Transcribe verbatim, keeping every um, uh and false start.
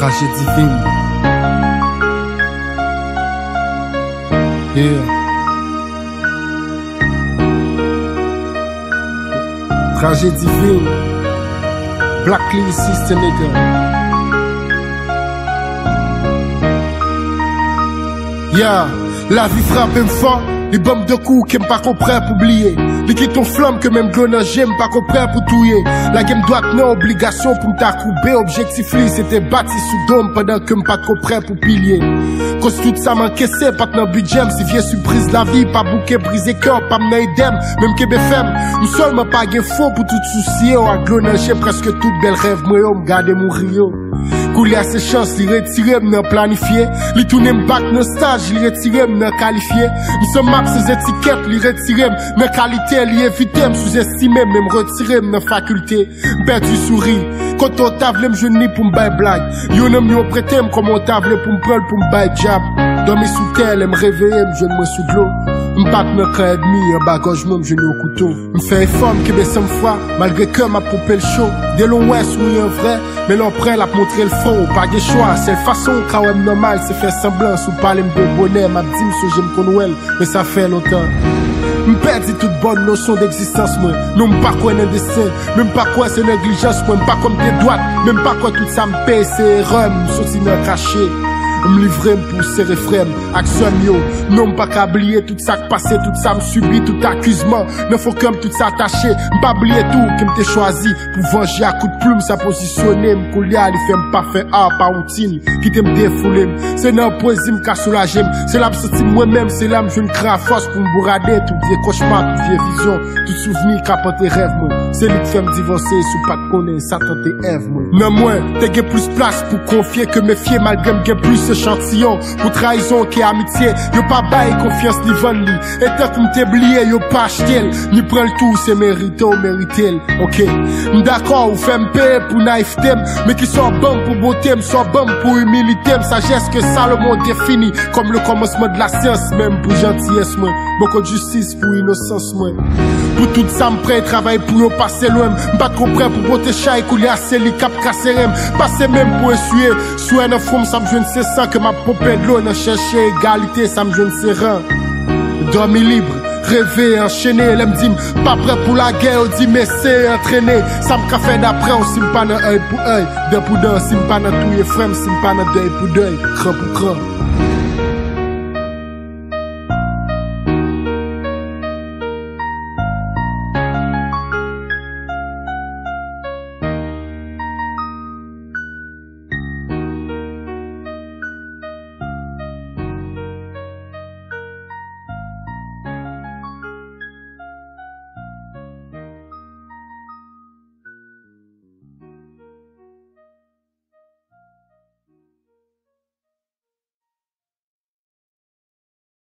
Trajedi Film. Yeah. Trajedi Film. Black lyricist, nigga. Yeah. Lavi frape m fò, li ban m de kou ke m pako prè pou bliye. Li kite yon flanm ke menm dlo nan je m pako prè pou touye. Lage m dwat nan obligasyon pou m ta koube. Objektif li se te bati sou do m pandan ke m patko prè pou pilye. Koz tout sa m ankese pa t nan bidjè m. Si vye sipriz lavi pa bouke, brize kè w pa m nan idèm. Men m kenbe fèm, m sèlman pa gen fo pou tout sousi yo. Ak dlo nan je, prèske tout bèl rèv mwen yo m gade mouri yo. Koulye a se chans, li retire m nan planifye. Li tounen m bak nan staj, li retire m nan kalifye. M sanm ak sans etikèt, li retire m nan kalite, li evite m, souzestime m, men m retire m nan fakilte. M pèdi souri. Kote w ta vle m jwenn li pou m bay blag? Yon nonm yo prete m, kòman w ta vle pou m pran l pou m bay dyab? Dòmi sou tè, lè m reveye, m jwenn mwen sou dlo. M pa t nan kan ènmi, anba gòj mwen, m jwenn yon kouto. M fè efò, m kenbe san m fwa, malgre kè m ap ponpe l cho. De lwen w wè souri an vrè, men lè w prè l ap montre l fo. Ou pa gen chwa, sèl fason w ka wè m nòmal, se fè sanblan. Si w pale m de bonè, m ap di m sonje m konn wè l, men sa fè lontan. M pèdi tout bòn nosyon degzistans mwen. Non, m pa kwè nan desten, men m pa kwè se neglijans mwen. M pa kwè m te dwat, men m pa kwè tout sa m peye se erè. M soti nan kache, m livre m pou sere frè m ak sè m yo. Non, m pa ka bliye tout sa k pase, tout sa m sibi, tout akizman. Nan fon kè m, tout sa tache. M pa bliye tou ke m te chwazi pou vanje ak kout plim. Sa pozisyone m koulye a, li fè m pa fè a pa woutin. Kite m defoule m. Se nan pwezi m ka soulaje m. Se la m santi m mwen menm, se la m jwenn kran a fòs pou m bourade tout vye kochma, tout vye vizyon, tout souvni k ap ante rèv mwen. Se li k fè m divanse, si w pa t konnen, Satan te Èv mwen. Nan mwen, te gen plis plas pou konfye ke mefye, malgre m gen plis echantiyon. Pou trayizon ke amitye, yo pa bay konfyans ni vann li. E tankou m te bliye, yo pa achte l, ni pran l tou, se merite w merite l. Ok, m dakò, ou fè m peye pou nayivte m, men kisa w ban m pou bonte m, sa w ban m pou imilite m? Sajès ke Salomon defini kòm le kòmansman de la syans, menm pou jantiyès mwen, bò kot jistis pou inosans mwen. Pou tout sa m prè travay pou yo pase lwen m, m pa t ko prè pou pote chay, koulye a se li k ap kase ren m, pase men m pou eswiye. Swè nan fwon m, sa m jwenn se san, ke m ap ponpe dlo nan chèche egalite, sa m jwenn se ran. Dòmi lib, reve, anchene, lè m di m pa prè pou lagè, yo di m eseye antrene. Sa m ka fè daprè w si m pa nan èy pou èy, dan pou dan, si m pa nan touye frè m, si m pa nan dèy pou dèy, kran pou kran?